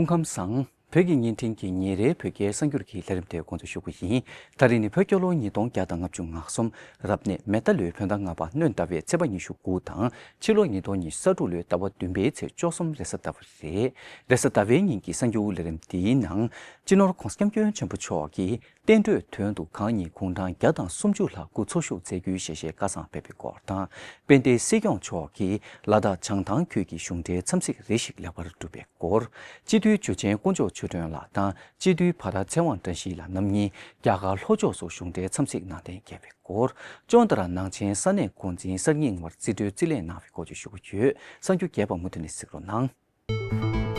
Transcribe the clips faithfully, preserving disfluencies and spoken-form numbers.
སྐུ་ཁམས་བཟང་། བོད་ཀྱི་བརྙན་འཕྲིན་གྱི་ཉིན་རེའི་བོད་སྐད་གསར་འགྱུར་གྱི་ལས་རིམ་དེ་འགོ་འཛུགས་ཞུ་རྒྱུ་ཡིན། ད་རེས་ནི་བོད་རྒྱལ་ལོ་ཉིས་སྟོང་བརྒྱ་དང་ང་བཅུ་ང་གསུམ་རབ་གནས་མེ་རྟ་ལོའི་བོད་ཟླ་ལྔ་པ་སྣྲོན་ཟླ་བའི་ཚེས་པ་ཉི་ཤུ་དགུ་དང་ཕྱི་ལོ་ཉིས་སྟོང་ཉི་ཤུ་རྩ་དྲུག་ལོའི་ཟླ་བ་བདུན་པའི་ཚེས་བཅུ་གསུམ་རེས་གཟའ་ཟླ་བ་རེད། རེས་གཟའ་ཟླ་བའི་ཉིན་གྱི་གསར་འགྱུར་ལས་རིམ་འདིའི་ནང་། སྤྱི་ནོར་༧གོང་ས་༧སྐྱབས་མགོན་ཆེན་པོ་མཆོག་གིས་བསྟན་འགྲོའི་དོན་དུ་གང་ཉིད་དགུང་གྲངས་བརྒྱ་དང་སུམ་ཅུ་ལྷག་སྐུ་འཚོ་བཞུགས་མཛད་རྒྱུའི་ཞལ་བཞེས་བཀའ་བཟང་ཕེབས་པའི་སྐོར་དང་། དཔལ་ལྡན་སྲིད་སྐྱོང་མཆོག་གིས་ལ་དྭགས་བྱང་ཐང་ཁུལ་གྱི་གཞུང་འབྲེལ་འཚམས་གཟིགས་རེ་ཞིག་ལེགས་པར་གྲུབ་པའི་སྐོར། སྤྱི་འཐུས་འཇུ་ཆེན་དཀོན་མཆོག་ཆོས་སྒྲོན་ལགས་དང་སྤྱི་འཐུས་བྷ་ར་ཚེ་དབང་བཀྲ་ཤིས་ལགས་རྣམ་གཉིས་རྒྱ་གར་ལྷོ་ཕྱོགས་སུ་གཞུང་འབྲེལ་འཚམས་གཟིགས་གནང་གཏན་འཁེལ་བའི་སྐོར། ཅོན་ཏ་ར་ནང་ཆེན་ས་གནས་འགོ་འཛིན་གསར་རྙིང་བར་རྩིས་སྤྲོད་རྩིས་ལེན་གནང་བའི་སྐོར་བཅས་ཞུ་རྒྱུ་ཡོད། གསར་འགྱུར་རྒྱས་པ་མུ་མཐུད་ནས་གཟིགས་རོགས་གནང་།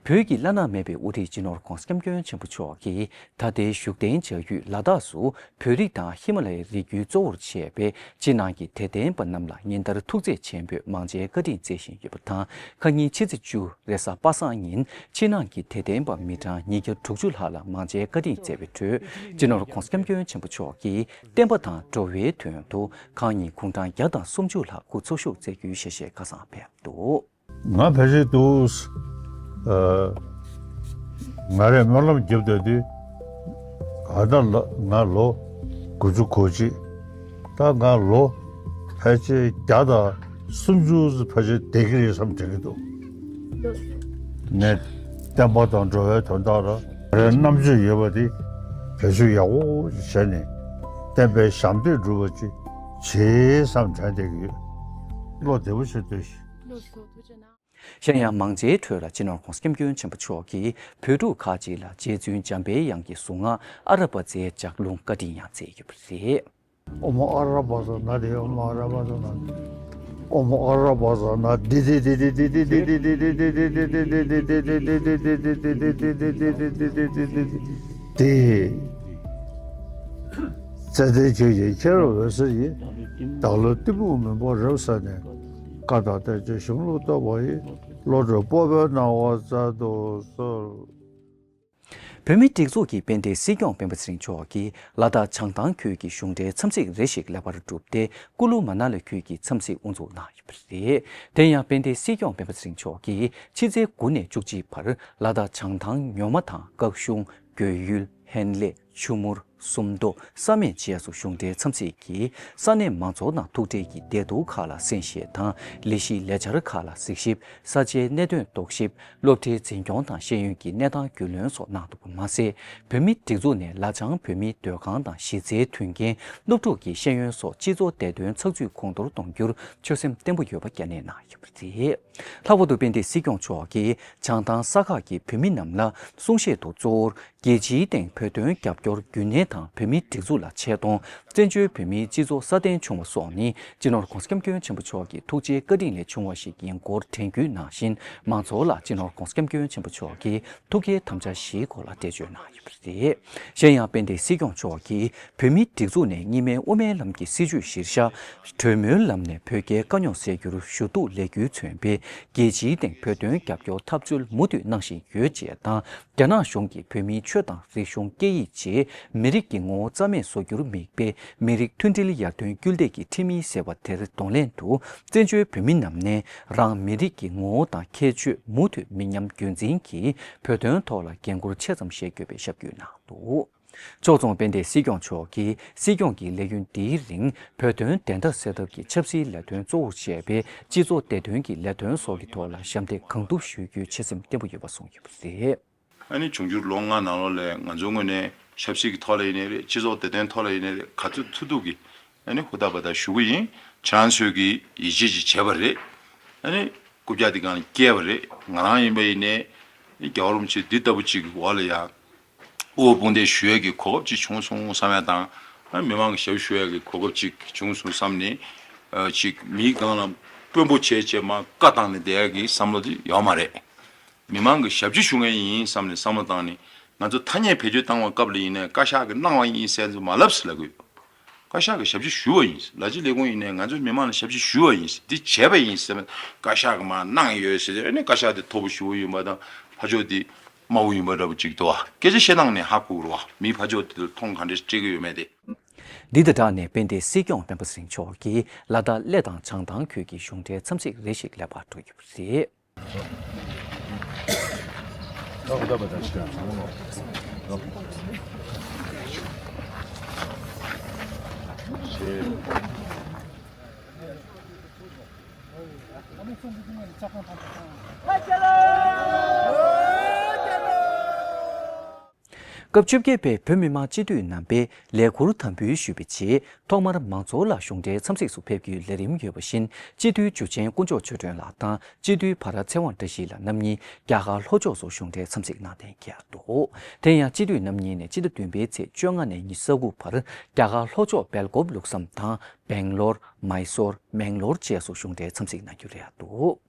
བོད་ཀྱི་བླ་ན་མེད་པའི་དབུ་ཁྲིད་སྤྱི་ནོར་༧གོང་ས་༧སྐྱབས་མགོན་ཆེན་པོ་མཆོག་གིས་ད་ལྟའི་བཞུགས་གདན་བྱ་ཡུལ་ལ་དྭགས་སུ་བོད་རིགས་དང་ཧི་མ་ལ་ཡའི་རི་རྒྱུད་གཙོ་བོར་བྱས་པའི་ཕྱི་ནང་གི་དད་ལྡན་པ་རྣམས་ལ་ཉིན་ལྟར་ཐུགས་རྗེ་ཆེན་པོས་མང་ཇའི་བཀའ་དྲིན་སྩལ་བཞིན་ཡོད་པ་དང་། ཁ་ཉིན་ཕྱི་ཚེས་བཅུ་རེས་གཟའ་པ་སངས་ཉིན་ཕྱི་ནང་གི་དད་ལྡན་པ་མི་གྲངས་ཉིས་བརྒྱ་དྲུག་ཅུ་ལྷག་ལ་མང་ཇའི་བཀའ་དྲིན་སྩལ་བའི་ཁྲོད། སྤྱི་ནོར་༧གོང་ས་༧སྐྱབས་མགོན་ཆེན་པོ་མཆོག་གིས་བསྟན་པ་དང་འགྲོ་བའི་དོན་དུ་གང་ཉིད་དགུང་གྲངས་བརྒྱ་དང་སུམ་ཅུ་ལྷག་སྐུ་འཚོ་བཞུགས་མཛད་རྒྱུའི་ཞལ་བཞེས་བཀའ་བཟང་ཕེབས་འདུག། ང་ཕལ་ཆེར་འདུག། ཨ། ང་རས་སྨོན་ལམ་རྒྱབ་བསྡད་དུས། ད་ལྟ་ལ་ང་ལོ་དགུ་བཅུ་གོ་གཅིག། ད་ང་ལོ་ཕལ་ཆེར་བརྒྱ་དང་སུམ་ཅུ་ཙམ་ཕལ་ཆེར་བསྡད་ཀྱི་རེད་བསམ་དྲན་གྱི་འདུག། ངས་བསྟན་པ་དང་འགྲོ་བའི་དོན་དག་ལ་ང་རའི་རྣམ་དཔྱོད་ཡོད་པ་དེ་བེད་སྤྱོད་ཡག་པོ་བྱས་ནས་བསྟན་པའི་ཞབས་འདེགས་སྒྲུབ་པ་ཅིག་བྱེད་བསམ་དྲན་བསྡད་ཀྱི་ཡོད། བློ་བདེ་པོ་བྱེད་སྡོད་ཤིག། གཞན་ཡང་མང་ཇའི་ཁྲོད་ལ་སྤྱི་ནོར་༧གོང་ས་༧སྐྱབས་མགོན་ཆེན་པོ་མཆོག་གིས་བོད་ཕྲུག་ཁག་ཅིག་ལ་རྗེ་བཙུན་འཇམ་པའི་དབྱངས་ཀྱི་གཟུངས་སྔགས་ཨ་ར་པ་ཙའི་ལྗགས་ལུང་བཀའ་དྲིན་ཡང་སྩལ་ཡོད་པ་རེད། ཨོཾ་ཨ་ར་པ་ཙ་ན་དྷཱིཿ། ཨོཾ་ཨ་ར་པ་ཙ་ན་དྷཱིཿ། ཨོཾ་ཨ་ར་པ་ཙ་ན་དྷཱིཿ། ཏདྱ་ཐཱ། ཏདྱ་ཐཱ། ཏདྱ་ཐཱ། ཏདྱ་ཐཱ། ཏདྱ་ཐཱ། བདག་ལ་གཏི་མུག་མུན་པ་རབ་བསལ་ནས། བཀའ་དང་བསྟན་བཅོས་གཞུང་ལུགས་རྟོགས་པ་ཡི། བློ་གྲོས་སྤོབས་པའི་སྣང་བ་སྩལ་དུ་གསོལ། བོད་མིའི་སྒྲིག་འཛུགས་ཀྱི་དཔལ་ལྡན་སྲིད་སྐྱོང་སྤེན་པ་ཚེ་རིང་མཆོག་གིས་ལ་དྭགས་བྱང་ཐང་ཁུལ་གྱི་གཞུང་འབྲེལ་འཚམས་གཟིགས་རེ་ཞིག་ལེགས་པར་གྲུབ་སྟེ། ཀུ་ལུ་མ་ན་ལི་ཁུལ་གྱི་འཚམས་གཟིགས་དབུ་འཛུགས་གནང་ཡོད་པ་རེད། དེ་ཡང་དཔལ་ལྡན་སྲིད་སྐྱོང་སྤེན་པ་ཚེ་རིང་མཆོག་གིས་ཕྱི་ཚེས་དགུ་ནས་བཅུ་གཅིག་བར་ལ་དྭགས་བྱང་ཐང་ཉོ་མ་དང་། སྐག་གཞུང་། རྒོད་ཡུལ། ཧན་ལེ། ཆུ་མུར། སུམ་མདོ། ས་སྨད་བཅས་སུ་གཞུང་འབྲེལ་འཚམས་གཟིགས་ཀྱིས་ས་གནས་མང་ཚོགས་དང་ཐུག་འཕྲད་ཀྱིས་བདེ་སྡུག་ཁག་ལ་གསན་བཞེས་དང་། ལས་གཞི་ལས་འཆར་ཁག་ལ་གཟིགས་ཞིབ། ས་ཆའི་གནད་དོན་རྟོག་ཞིབ། སློབ་གྲྭའི་འཛིན་སྐྱོང་དང་ཤེས་ཡོན་གྱི་གནས་སྟངས་རྒྱུས་ལོན་སོགས་གནང་འདུག་པ་མ་ཟད། བོད་མིའི་སྒྲིག་འཛུགས་ནས་ལ་བྱང་བོད་མིའི་སྡོད་ཁང་དང་གཞི་རྩའི་མཐུན་རྐྱེན། སློབ་ཕྲུག་གི་ཤེས་ཡོན་སོགས་སྤྱི་ཚོགས་བདེ་དོན་ཚགས་ཚུད་གོང་མཐོར་གཏོང་རྒྱུར་ཆོད་སེམས་བརྟན་པོ་ཡོད་པ་བསྐྱར་ནན་གནང་ཡོད་པ་རེད། ལྷག་པར་དུ་དཔལ་ལྡན་སྲིད་སྐྱོང་མཆོག་གིས་བྱང་ཐང་ས་ཁག་གི་བོད་མི་རྣམས་ལ་གསུང་བཤད་དུ་གཙོ་བོར། རྒྱལ་སྤྱིའི་སྟེང་བོད་དོན་རྒྱབ་སྐྱོར་རྒྱུན་གནས་དང་། བོད་མིའི་སྒྲིག་འཛུགས་ལ་ཆེ་མཐོང་། བཙན་བྱོལ་བོད་མིའི་སྤྱི་ཚོགས་སྲ་བརྟན་བྱུང་བ་སོགས་ནི་སྤྱི་ནོར་༧གོང་ས་༧སྐྱབས་མགོན་ཆེན་པོ་མཆོག་གི་ཐུགས་རྗེའི་བཀའ་དྲིན་ལས་བྱུང་བ་ཞིག་ཡིན་སྐོར་དྲན་སྐུལ་གནང་བཞིན། མང་ཚོགས་ལ་སྤྱི་ནོར་༧གོང་ས་༧སྐྱབས་མགོན་ཆེན་པོ་མཆོག་གི་ཐུགས་བསྐྱེད་དམ་བཅའ་བཞིའི་སྐོར་ལ་འགྲེལ་བརྗོད་གནང་ཡོད་པ་རེད། གཞན་ཡང་དཔལ་ལྡན་སྲིད་སྐྱོང་མཆོག་གིས་བོད་མིའི་སྒྲིག་འཛུགས་ནས་གཉིས་སྨན་དབུ་མའི་ལམ་གྱི་སྲིད་བྱུས་གཞིར་བཞག་གྲོས་མོལ་ལམ་ནས་བོད་རྒྱའི་དཀའ་རྙོག་སེལ་རྒྱུར་ཞུ་གཏུག་ལས་འགུལ་མཚོན་པའི་རྒྱལ་སྤྱིའི་སྟེང་བོད་དོན་རྒྱབ་སྐྱོར་ཐབས་འཚོལ་མུ་མཐུད་གནང་བཞིན་ཡོད་ཅེས་དང་། རྒྱ་ནག་གཞུང་གིས་བོད་མིའི་ཆོས་དང་རིག་གཞུང་སྐད་ཡིག་བཅས་མི་རིགས་ཀྱི་ངོ་བོ་རྩ་མེད་བཟོ་རྒྱུར་དམིགས་པའི་མི་རིགས་མཐུན་སྒྲིལ་ཡར་ཐོན་སྐུལ་འདེད་ཀྱི་ཁྲིམས་ཡིག་ཟེར་བ་དེར་གདོང་ལེན་དུ། བཙན་བྱོལ་བོད་མི་རྣམས་ནས་རང་མི་རིགས་ཀྱི་ངོ་བོ་དང་ཁྱད་ཆོས་མུ་མཐུད་མི་ཉམས་རྒྱུན་འཛིན་གྱིས་བོད་དོན་ཐོག་ལ་འགན་འཁུར་ཆེ་ཙམ་བཞེས་དགོས་པའི་ཞབས་སྐུལ་གནང་འདུག། ཕྱོགས་མཚུངས་དཔལ་ལྡན་སྲིད་སྐྱོང་མཆོག་གིས་སྲིད་སྐྱོང་གི་ལས་ཡུན་འདིའི་རིང་བོད་དོན་བདེན་མཐའ་གསལ་ཐབས་ཀྱི་ཆབ་སྲིད་ལས་དོན་གཙོ་བོར་བྱས་པའི་སྤྱི་ཚོགས་བདེ་དོན་གྱི་ལས་དོན་སོགས་ཀྱི་ཐོག་ལ་ཞབས་འདེགས་གང་ཐུབ་ཞུ་རྒྱུའི་ཆོད་སེམས་བརྟན་པོ་ཡོད་པ་གསུངས་ཡོད་པ་རེད། ཨ་ནི་འབྱུང་འགྱུར་ལོ་ལྔ་ནང་ལོགས་ལ་ང་ཚོའི་ངོས་ནས་ཆབ་སྲིད་ཀྱི་ཐོག་ལ་ཡིན་ནའི་རེད། སྤྱི་ཚོགས་བདེ་དོན་ཐོག་ལ་ཡིན་ནའི་རེད། ག་ཚོད་ཐུབ་ཐུབ་ཀྱིས་ཨ་ནི་ཧུར་ཐག་འབད་ཐག་ཞུ་གི་ཡིན། ཁྱེད་རང་ཚོས་ཀྱིས་ཡིད་ཆེས་ཅིག་བྱས་པ་རེད། ཨ་ནི་རྐུབ་བཀྱག་འདི་སྒང་ལ་བཀལ་བ་རེད། ང་རང་ཡིན་པ་ཡིན་ནའི་རྒྱལ་བ་རིན་པོ་ཆེ་འདི་ལྟ་བུ་ཅིག་གི་འོག་ལ་ཡ་དབུ་དཔུང་འདེགས་ཞུ་ཡས་ཀྱི་གོ་སྐབས་ཅིག་བྱུང་སོང་བསམ་ཡ་དང་། ཨ་མི་མང་གི་ཞབས་ཞུ་ཡས་ཀྱི་གོ་སྐབས་ཅིག་བྱུང་སོང་བསམ་ནས། ཨ་ཅིག་མིའི་སྒང་ལ་དཔོན་པོ་བྱས་བྱས་མར་བཀའ་བཏང་ནས་བསྡད་ཡ་གི་བསམ་བློ་དེ་ཡོད་མ་རེད། མི་མང་གི་ཞབས་ཕྱི་ཞུ་མཁན་ཡིན་བསམ་ནས་བསམ་བློ་བཏང་ནས། ང་ཚོ་ཐ་སྙད་བེད་སྤྱོད་བཏང་བའི་སྐབས་ལ་ཡིན་ནའི་བཀའ་ཤག་གིས་གནང་བ་ཡིན་ཟེར་ཚོ་མ་ལབ་ཟེར་ལབ་གི་ཡོད། བཀའ་ཤག་གི་ཞབས་ཕྱི་ཞུ་བ་ཡིན། ལ་ཕྱི་ལས་ཁུངས་ཡིན་ནའི་ང་ཚོའི་མི་མང་ལ་ཞབས་ཕྱི་ཞུ་བ་ཡིན། འདི་བྱས་པ་ཡིན་ཟེར་བ། བཀའ་ཤག་གི་མར་གནང་ཡོད་ཟེར་ཏེ། ཨ་ནི་བཀའ་ཤག་དེ་མཐོ་པོ་ཞེ་པོ་ཡིན་པ་དང་། ཕར་ཕྱོགས་དེ་དམའ་པོ་ཡིན་པ་འདྲ་པོ་ཅིག་འདུག་བ། སྐད་ཆ་བཤད་སྟངས་ནས་ཧ་གོ་གི་རེད་བ། མི་ཕར་ཕྱོགས་དེ་ལ་མཐོང་ག་འདྲ་སྤྲད་ཀྱི་ཡོད་མེད་དེ། འདི་དང་སྦྲགས་ནས་དཔལ་ལྡན་སྲིད་སྐྱོང་སྤེན་པ་ཚེ་རིང་མཆོག་གིས་ལ་དྭགས་གླེ་དང་བྱང་ཐང་ཁུལ་གྱི་གཞུང་འབྲེལ་འཚམས་གཟིགས་རེ་ཞིག་སླེབས་པར་འགྲོ་ཡོད་པ་རེད། སྐབས་བཅོ་བརྒྱད་པའི་བོད་མི་མང་སྤྱི་འཐུས་རྣམ་པས་ལས་འཁུར་དམ་འབུལ་ཞུས་པའི་རྗེས། ཐོག་མར་མང་ཚོགས་ལ་གཞུང་འབྲེལ་འཚམས་གཟིགས་སུ་ཕེབས་རྒྱུའི་ལས་རིམ་ཡོད་པ་བཞིན། སྤྱི་འཐུས་འཇུ་ཆེན་དཀོན་མཆོག་ཆོས་སྒྲོན་ལགས་དང་སྤྱི་འཐུས་བྷ་ར་ཚེ་དབང་བཀྲ་ཤིས་ལགས་རྣམ་གཉིས་རྒྱ་གར་ལྷོ་ཕྱོགས་སུ་གཞུང་འབྲེལ་འཚམས་གཟིགས་གནང་གཏན་འཁེལ་འདུག་དེ་ཡང་སྤྱི་འཐུས་རྣམ་གཉིས་ནས་སྤྱི་ཟླ་བདུན་པའི་ཚེས་བཅོ་ལྔ་ནས་ཉི་ཤུ་རྩ་དགུ་བར་རྒྱ་གར་ལྷོ་ཕྱོགས་སྦེལ་ཀོབ་ལུགས་བསམ་དང་སྦེང་ལོར། མའི་སོར། མེང་ལོར་བཅས་སུ་གཞུང་འབྲེལ་འཚམས་གཟིགས་གནང་རྒྱུ་རེད་འདུག་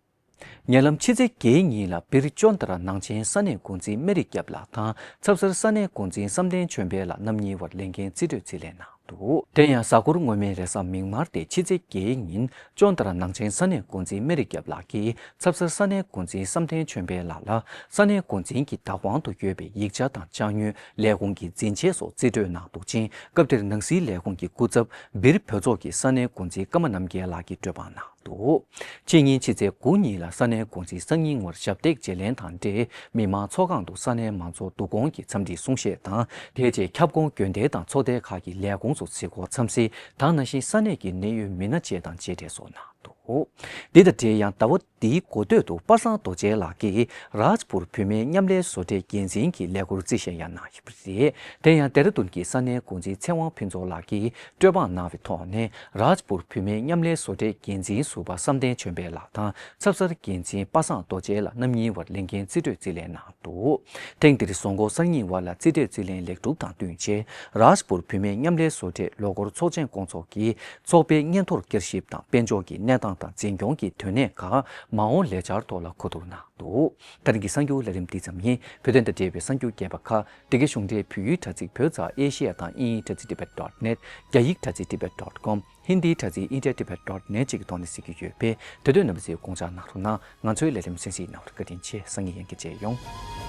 ཉེ་ལམ་ཕྱི་ཚེས་བརྒྱད་ཉིན་ལ་སྦིར་ཅོན་ཏ་ར་ནང་ཆེན་ས་གནས་འགོ་འཛིན་སྨན་རི་སྐྱབས་ལགས་དང་ཚབ་སར་ས་གནས་འགོ་འཛིན་བསམ་གཏན་ཆོས་འཕེལ་ལགས་རྣམ་གཉིས་བར་ལས་འགན་རྩིས་སྤྲོད་རྩིས་ལེན་གནང་འདུག་དེ་ཡང་གཟའ་འཁོར་སྔོན་མའི་རེས་གཟའ་མིག་དམར་ཏེ་ཕྱི་ཚེས་བརྒྱད་ཉིན་ཅོན་ཏ་ར་ནང་ཆེན་ས་གནས་འགོ་འཛིན་སྨན་རི་སྐྱབས་ལགས་ཀྱིས་ཚབ་སར་ས་གནས་འགོ་འཛིན་བསམ་གཏན་ཆོས་འཕེལ་ལགས་ལ་ས་གནས་འགོ་འཛིན་གྱི་བདག་དབང་དུ་ཡོད་པའི་ཡིག་ཆ་དང་ཅ་དངོས། ལས་ཁུངས་ཀྱི་འཛིན་ཆས་སོགས་རྩིས་སྤྲོད་གནང་འདུག་ཅིང་། སྐབས་དེར་ནང་སྲིད་ལས་ཁུངས་ཀྱི་སྐུ་ཚབ་སྦིར་བོད་ཚོགས་ཀྱི་ས་གནས་འགོ་འཛིན་ཀརྨ་རྣམ་རྒྱལ་ལགས་ཀྱིས་སྤྲོད་པ་གནང་འདུག་ཕྱི་ཉིན་ཕྱི་ཚེས་དགུ་ཉིན་ལ་ས་གནས་འགོ་འཛིན་སང་ཉིན་ངོར་ཞབས་སྟེགས་བརྗེ་ལེན་དང་འབྲེལ་མི་མང་ཚོགས་ཁང་དུ་ས་གནས་མང་ཚོགས་འདུ་སྐོང་གི་འཚམས་འདྲིའི་གསུང་བཤད་དང་། དེ་རྗེས་ཁྱབ་ཁོངས་དགོན་སྡེ་དང་ཚོགས་སྡེ་ཁག་གི་ལས་ཁུངས་སུ་གཟིགས་སྐོར་འཚམས་གཟིགས་དང་། ནང་བཞིན་ས་གནས་ཀྱི་གནད་ཡོད་མི་སྣ་བཅས་དང་མཇལ་འཕྲད་སོགས་གནང་འདུག་འདི་དང་འབྲེལ་ཡང་ཟླ་བ་འདིའི་འགོ་སྟོད་དུ་པ་སངས་རྡོ་རྗེ་ལགས་ཀྱིས་རཱཇ་པུར་བུད་མེད་མཉམ་ལས་བཟོ་གྲྭའི་འགན་འཛིན་གྱི་ལས་འཁུར་རྩིས་བཞེས་ཡང་གནང་ཡོད་པ་རེད། དེ་ཡང་ལྡེ་ར་ལྡུན་གྱི་ས་གནས་འགོ་འཛིན་ཚེ་དབང་ཕུན་ཚོགས་ལགས་ཀྱིས་སྤྲོད་དཔང་གནང་བའི་ཐོག་ནས་རཱཇ་པུར་བུད་མེད་མཉམ་ལས་བཟོ་གྲྭའི་འགན་འཛིན་ཟུར་པ་བསམ་གཏན་ཆོས་འཕེལ་ལགས་དང་ཚབ་སར་འགན་འཛིན་པ་སངས་རྡོ་རྗེ་ལགས་རྣམ་གཉིས་བར་ལས་འགན་རྩིས་སྤྲོད་རྩིས་ལེན་གནང་འདུག་ཐེངས་འདིར་བཟོ་འགོ་གསར་རྙིང་བར་ལ་རྩིས་སྤྲོད་རྩིས་ལེན་ལེགས་གྲུབ་དང་བསྟུན་ཆེད། རཱཇ་པུར་བུད་མེད་མཉམ་ལས་བཟོ་གྲྭའི་ལོ་འཁོར་ཚོགས་ཆེན་སྐོང་ཚོགས་ཀྱིས་ཚོགས་པའི་སྙན་ཐོར་བསྐྱར་ཞིབ་དང་དཔལ་འབྱོར་གྱི་གནས་སྟངས་དང་འཛིན་སྐྱོང་གི་དོན་གནད་ཁག་མ་འོངས་ལས་འཆར་ཐོག་ལ་གོ་བསྡུར་གནང་འདུག་ད་རིང་གི་གསར་འགྱུར་ལས་རིམ་འདི་ཙམ་ཡིན། བོད་དོན་དང་འབྲེལ་བའི་གསར་འགྱུར་རྒྱས་པ་ཁག་འདི་གའི་གཞུང་འབྲེལ་བོད་ཡིག་དྲ་ཚིགས་བོད་ཙ་ཨེ་ཤེ་ཡ་དང་དབྱིན་ཡིག་དྲ་ཚིགས་tibet dot net། རྒྱ་ཡིག་དྲ་ཚིགས་tibet dot com། ཧིན་དིའི་དྲ་ཚིགས་india tibet dot net་བཅས་ཀྱི་ཐོག་ནས་གཟིགས་ཀྱི་ཡོད་པས། དེ་དུས་རྣམ་པ་ཚོས་དགོངས་འཇགས་གནང་རོགས་གནང་། ང་ཚོའི་ལས་རིམ་གསན་གཟིགས་གནང་བར་བཀའ་དྲིན་ཆེ། སང་ཉིན་ཡང་བསྐྱར་མཇལ་ཡོང་།